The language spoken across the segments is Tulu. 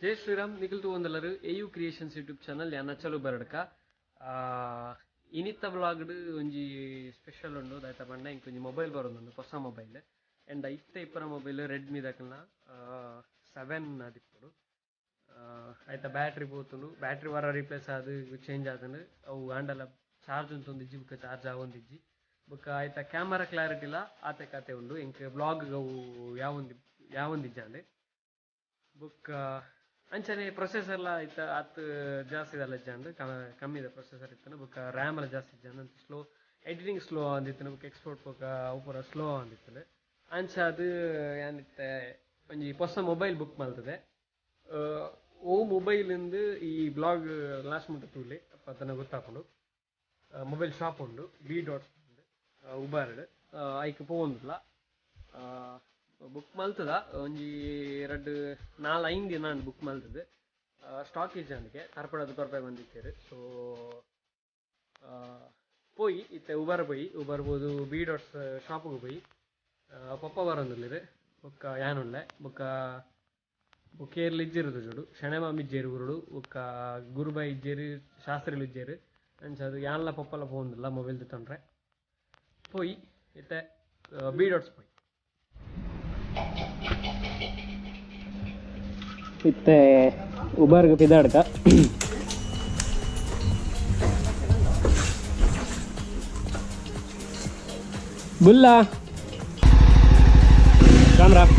ಜೈ ಶ್ರೀರಾಮ್. ನಿಖಿಲ್ ತೂವೊಂದುಲ್ಲೆರ್ ಎಯು ಕ್ರಿಯೇಷನ್ಸ್ ಯೂಟ್ಯೂಬ್ ಚಾನಲ್. ಯಾನ್ ಅಚಲು ಬರಡ್ಕ. ಇನಿತ್ತ ಬ್ಲಾಗ್ಡ್ ಒಂಜಿ ಸ್ಪೆಷಲ್ ಉಂಡು. ದಾಯ್ತ ಪಂಡ ಇಂಕ್ ಒಂಜಿ ಮೊಬೈಲ್ ಬರೊಂದುಂಡು, ಹೊಸ ಮೊಬೈಲ್. ಎಂಡ ಇತ್ತೆ ಇಪ್ಪುನ ಮೊಬೈಲ್ ರೆಡ್ಮಿ ದಕಲ್ನ 7 ಆದಿಪ್ಪೊಡು. ಐತ ಬ್ಯಾಟ್ರಿ ಪೋತುಂಡು, ಬ್ಯಾಟ್ರಿ ವಾರ ರೀಪ್ಲೇಸ್ ಆದ್ ಚೇಂಜ್ ಆತುಂಡು. ಅವು ಆಂಡಲ ಚಾರ್ಜ್ ಉಂತೊಂದಿಜ್ಜಿ, ಬುಕ್ಕ ಚಾರ್ಜ್ ಆವೊಂದಿಜ್ಜಿ. ಬುಕ್ಕ ಐತ ಕ್ಯಾಮರಾ ಕ್ಲಾರಿಟಿಲ ಆತೆ ಕಾತೆ ಉಂಡು. ಎಂಕ್ ಬ್ಲಾಗ್ ಅವು ಯಾವೊಂದಿ ಯಾವೊಂದಿಜ್ಜಾಂಡ್. ಬುಕ್ಕ ಅಂಚನೆ ಪ್ರೊಸೆಸರ್ಲ ಐತ ಆತ್ ಜಾಸ್ತಿ ಇಜ್ಜಾಂಡ್, ಕಮ್ಮಿದ ಪ್ರೊಸೆಸರ್ ಇತ್ತುಂಡು. ಬುಕ್ಕ ರ್ಯಾಮ್ ಎಲ್ಲ ಜಾಸ್ತಿ ಇಜ್ಜಾಂಡ್, ಅಂತ ಸ್ಲೋ ಎಡಿಟಿಂಗ್ ಸ್ಲೋ ಆವೊಂದಿತ್ತುಂಡು. ಬುಕ್ಕ ಎಕ್ಸ್ಪೋರ್ಟ್ ಬೊಕ್ಕ ಅವು ಪೂರ ಸ್ಲೋ ಆವೊಂದಿತ್ತುಂಡು. ಅಂಚ ಅದು ಯಾನಿತ್ತೆ ಒಂಜಿ ಹೊಸ ಮೊಬೈಲ್ ಬುಕ್ ಮಲ್ತದೆ. ಓ ಮೊಬೈಲ್ ಇಂದು ಈ ಬ್ಲಾಗ್ ಲಾಸ್ಟ್ ಮುಟ್ಟ ತೂಲೆ ಅತ್ತನ ಗೊತ್ತಾಪುಂಡು. ಮೊಬೈಲ್ ಶಾಪ್ ಉಂಡು, ಬಿ ಡಾಟ್ಸ್ ಉಂಡು ಉಬಾರ್ಡ್, ಐಕ್ ಪೋವೊಂದುಲ್ಲ. ಬುಕ್ ಮಲ್ತದ ಒಂಜಿ 2 4 5 ದಿನ ಬುಕ್ ಮಲ್ತದೆ. ಸ್ಟಾಕ್ ಇಜ್ಜಾಂಡಿಗೆ ತರ್ಪಡದ ಕೊರಪೆ ಬಂದಿತ್ತೇರು. ಸೊ ಪೋಯಿ ಇತ್ತೆ ಉಬಾರ್ ಪೋಯಿ, ಉಬಾರ್ ಪೋದು ಬಿ ಡಾಟ್ಸ್ ಶಾಪ್ಗೆ ಪೋಯಿ. ಪಪ್ಪ ಬರೊಂದುಲ್ಲೆರ್, ಬೊಕ್ಕ ಯಾನುಲ್ಲೆ, ಬೊಕ್ಕ ಬೊಕ್ಕ ಇಜ್ಜೆರ್ ತೋಜೋಡು, ಶಣೆಮಾಮಿ ಇಜ್ಜೆರ್ ಊರುಡು, ಬೊಕ್ಕ ಗುರುಬಾಯಿ ಇಜ್ಜೆರ್, ಶಾಸ್ತ್ರಿಲು ಇಜ್ಜೆರ್. ಅಂಚ ಅದು ಯಾನ್ಲ ಪಪ್ಪಲ ಪೋವೊಂದುಲ್ಲ ಮೊಬೈಲ್ ತೊಂಡ್ರೆ. ಪೋಯಿ ಇತ್ತೆ ಬಿ ಡಾಟ್ಸ್ ಪೋಯಿ. ಇತ್ತೆ ಉಬಾರ್ಗ್ ಪಿದಾಡ್ಕ. ಬುಲ್ಲಾ ರಾಮ್ ರಾಮ್.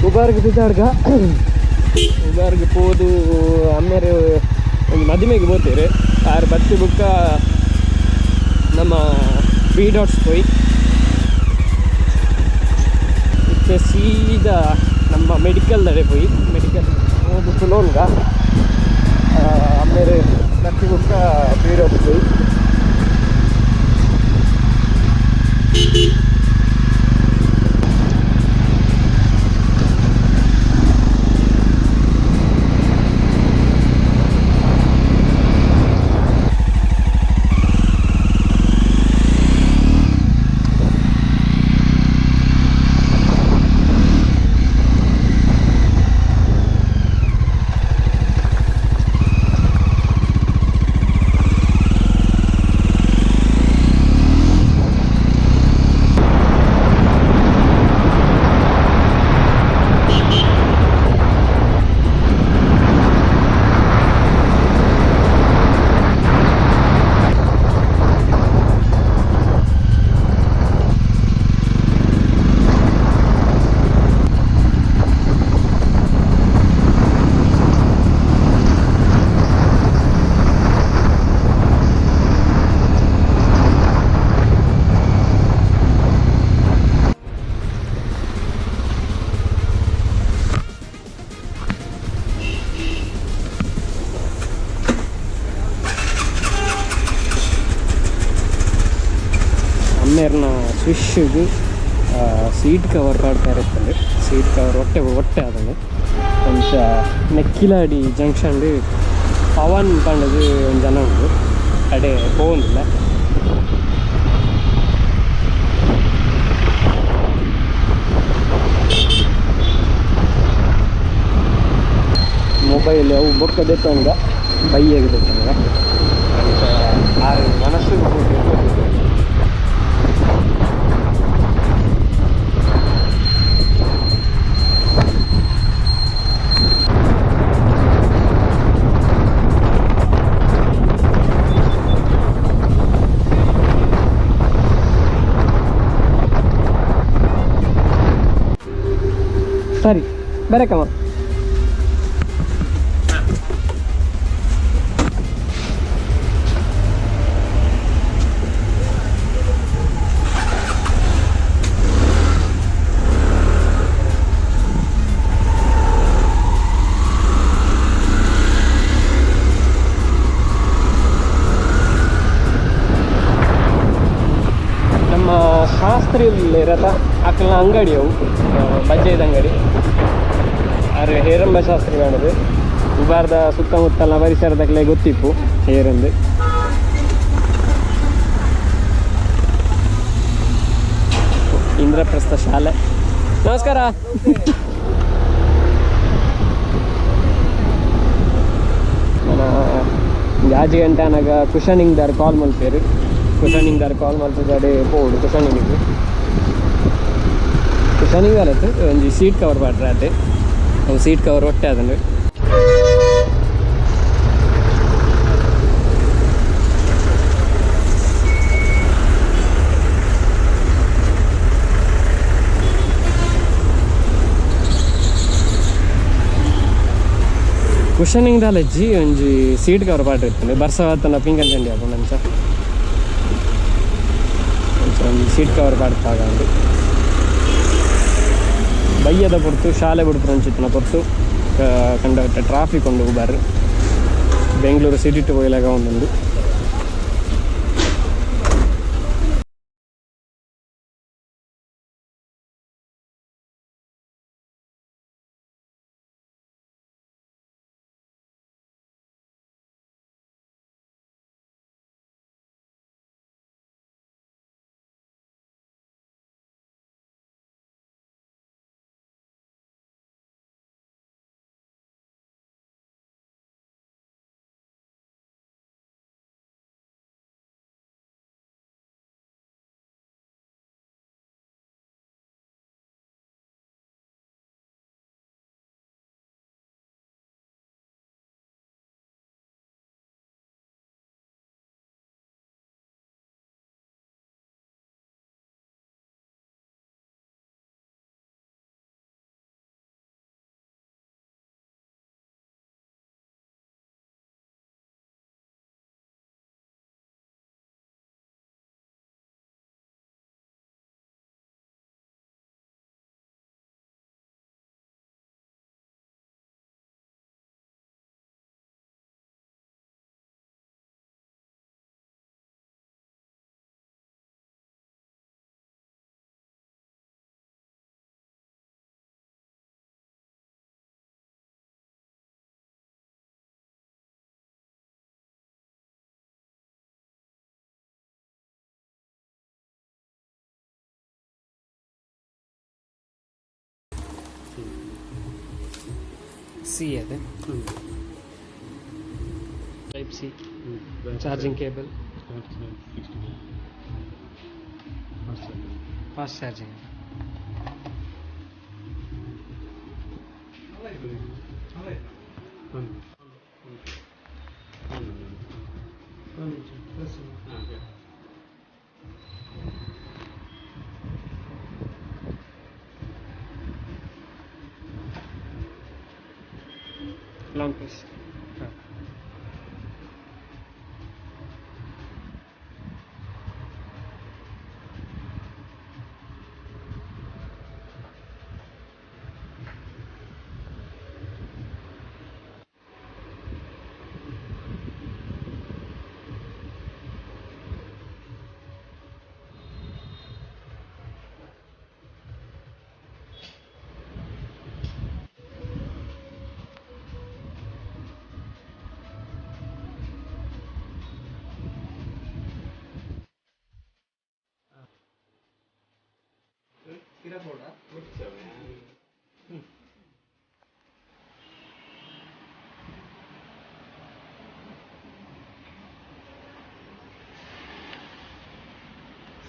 ಉಬಾರ್ಗ್ ಪಿದಾಡ್ಕ. ಉಬಾರ್ಗ್ ಪೋದು ಅಮ್ಮೆರು ಒಂಜಿ ಮದಿಮೆಗೆ ಪೋತೇರು. ಆರು ಬತ್ತಿ ಬುಕ್ಕ ನಮ್ಮ ಬಿ ಡಾಟ್ಸ್ ಪೋಯಿ. ಇತ್ತೆ ಸೀದಾ ನಮ್ಮ ಮೆಡಿಕಲ್ ದಡೆ ಪೋಯಿ. ಮೆಡಿಕಲ್ ಹೋದು ಕುಲೋನ್ಗ ಅಮ್ಮೇರು ಬತ್ತಿ ಬುಕ್ಕ ಬಿ ಡಾಟ್ಸ್ ಪೋಯಿ. ಅಮ್ಮೇರ್ನ ಸ್ವಿಶ್ಗೆ ಸೀಟ್ ಕವರ್ ಪಾಡ್ತಾ ಇರ್ತದೆ. ಸೀಟ್ ಕವರ್ ಹೊಟ್ಟೆ ಹೊಟ್ಟೆ ಅದನ್ನು ಕೊಂಚ ನೆಕ್ಕಿಲಾಡಿ ಜಂಕ್ಷನ್ ಪವನ್ ಪಂಡದು ಒಂದು ಜನ ಉಂಟು, ಅಡೆ ಪೋವೊಂದಿಲ್ಲ. ಮೊಬೈಲ್ ಅವು ಬೊಕ್ಕ ದೆತ್ತೊಂಗ ಬೈಯಾಗ ದೆತ್ತೊಂಗ ಅಂಚ ಆರು ಮನಸ್ಸಿಗೆ. ಸರಿ ಬರಕಮ್ಮ. ನಮ್ಮ ಶಾಸ್ತ್ರಿ ಇರತ್ತ ಅಕ್ಕಲ್ನ ಅಂಗಡಿ, ಅವು ಬಜ್ಜೆದ ಅಂಗಡಿ. ಆರು ಹೇರಂಬ ಶಾಸ್ತ್ರಿ ಮಾಡೋದು. ಉಬಾರ್ದ ಸುತ್ತಮುತ್ತಲ ಪರಿಸರದಕ್ಲೆ ಗೊತ್ತಿಪ್ಪು ಹೇರಂದು. ಇಂದ್ರಪ್ರಸ್ಥ ಶಾಲೆ. ನಮಸ್ಕಾರ. 5 ಗಂಟೆ ಆನಾಗ ಕುಷನಿಂಗ್ ದಾರ್ ಕಾಲ್ ಮಲ್ಪೇರು. ಕುಷನಿಂಗ್ ದಾರ್ ಕಾಲ್ ಮಲ್ಪುದಾಡೆ ಪೋಡು ಕುಷನಿಂಗ್. ಕುಷನಿಂಗ್ ಅಲತ್ತು ಒಂಜಿ ಸೀಟ್ ಕವರ್ ಪಾಡ್ರೆ ಅದೇ ಅವು ಸೀಟ್ ಕವರ್ ಒಟ್ಟೆ ಅದನ್ನು. ಕುಷನಿಂಗ್ ದಾಲಜ್ಜಿ ಒಂಜಿ ಸೀಟ್ ಕವರ್ ಪಾಡ್ರೆ ಬರ್ಸವಾತನ ಪಿಂಕ್ ಅಂಚಂಡಿ ಆಪುಂಡು ಅಂಚ ಅಂಚ ಒಂಜಿ ಸೀಟ್ ಕವರ್ ಪಾಡ್ಪಾಗ ಉಂಡು. ಬಯ್ಯದ ಪೊರ್ತು ಶಾಲೆ ಬುಡ್ಪುರಂಚಿತ್ತಿನ ಪೊರ್ತು ಕಂಡಪಟ್ಟೆ ಟ್ರಾಫಿಕ್ ಉಂಡು ಉಬಾರ್. ಬೆಂಗಳೂರು ಸಿಟಿ ಟು ಪೋಯಿಲಾಗ ಉಂಡು. ಸಿ ಅದೇ type C charging cable, fast charging. Long press.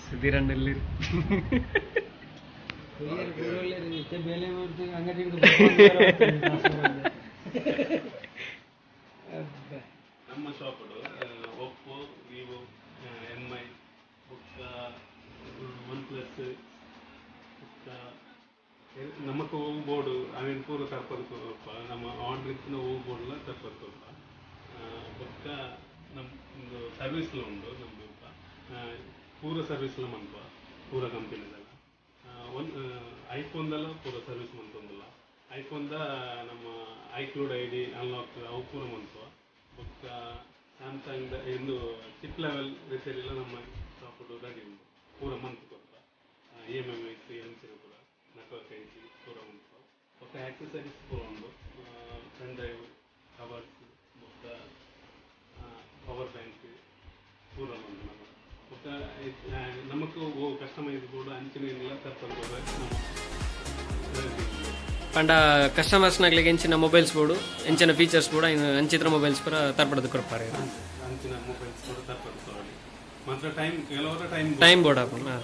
ಸುಧೀರಣ್ಣಲ್ಲಿ ನಮ್ಮ shop Oppo, Vivo, M I, ಬೊಕ್ಕ ಒನ್ ಪ್ಲಸ್, ಬೊಕ್ಕ ನಮಕ್ ಒವು ಬೋರ್ಡ್ ಅವೆನ್ ಪೂರ ತರ್ಪದ್ ಕೊರ್ಪ. ನಮ್ಮ ಆರ್ಡರ್ ಇತ್ತಿನ ಒವು ಬೋರ್ಡ್ಲ ತರ್ಪದ್ ಕೊರ್ಪ. ಬೊಕ್ಕ ನಮ್ಮ ಉಂದು ಸರ್ವಿಸ್ಲ ಉಂಡು ನಮ್ಮ ಪೂರ ಸರ್ವಿಸ್ಲ ಮನ್ಪ ಪೂರ ಕಂಪನಿದಲ್ಲ. ಒನ್ ಐಫೋನ್ದಲ್ಲ ಪೂರ ಸರ್ವಿಸ್ ಮನ್ಪೊಂದುಲ್ಲ. ಐಫೋನ್ದ ನಮ್ಮ ಐಕ್ಲೌಡ್ I D unlock ಅವು ಪೂರ ಮನ್ಪ. ಬೊಕ್ಕ ಸ್ಯಾಮ್ಸಂಗ್ ಇಂದು ಚಿಪ್ ಲೆವೆಲ್ ರಿಪೇರಿ ಎಲ್ಲ ನಮ್ಮ ಶಾಪ್ ರೆಡಿ ಉಂಡು ಪೂರ ಮನ್ತ್ ಕೊರ್ಪ. ಇ ಎಮ್ ಎಮ್ ಐಸಿ ಅಂಚಿನ ಪೂರ ನೆಟ್ವರ್ಕ್ ಐಸಿ ಪೂರ ಉಂಟು. ಬೊಕ್ಕ ಆಕ್ಸೆಸರೀಸ್ ಪೂರ ಉಂಡು, ಪೆನ್ ಡ್ರೈವ್, ಕವರ್ಸ್, ಬೊಕ್ಕ ಪವರ್ ಬ್ಯಾಂಕ್ ಪೂರ ಉಂಡು ನಮ್ಮ. ಬೊಕ್ಕ ನಮಕ್ ಓ ಕಸ್ಟಮೈಸ್ ಬೋಡು ಅಂಚಿನ ತರ್ಪಂದು. ಪಂಡ ಕಸ್ಟಮರ್ಸ್ ನಗ್ಲಿಗೆ ಎಂಚಿನ ಮೊಬೈಲ್ಸ್ ಬೋಡು, ಎಂಚಿನ ಫೀಚರ್ಸ್ ಬೋಡು, ಐನ್ ಅಂಚಿತ್ರ ಮೊಬೈಲ್ಸ್ ಪೂರ ತರ್ಪಡದು ಕೊರ್ಪಾರೆ. ಅಂಚಿನ ಮೊಬೈಲ್ಸ್ ಕೂಡ ತರ್ಪಡ್ತಾರೆ. ಮಾತ್ರ ಟೈಮ್, ಕೆಲವರ ಟೈಮ್. ಟೈಮ್ ಬೋರ್ಡ್ ಆಪುಂಡು.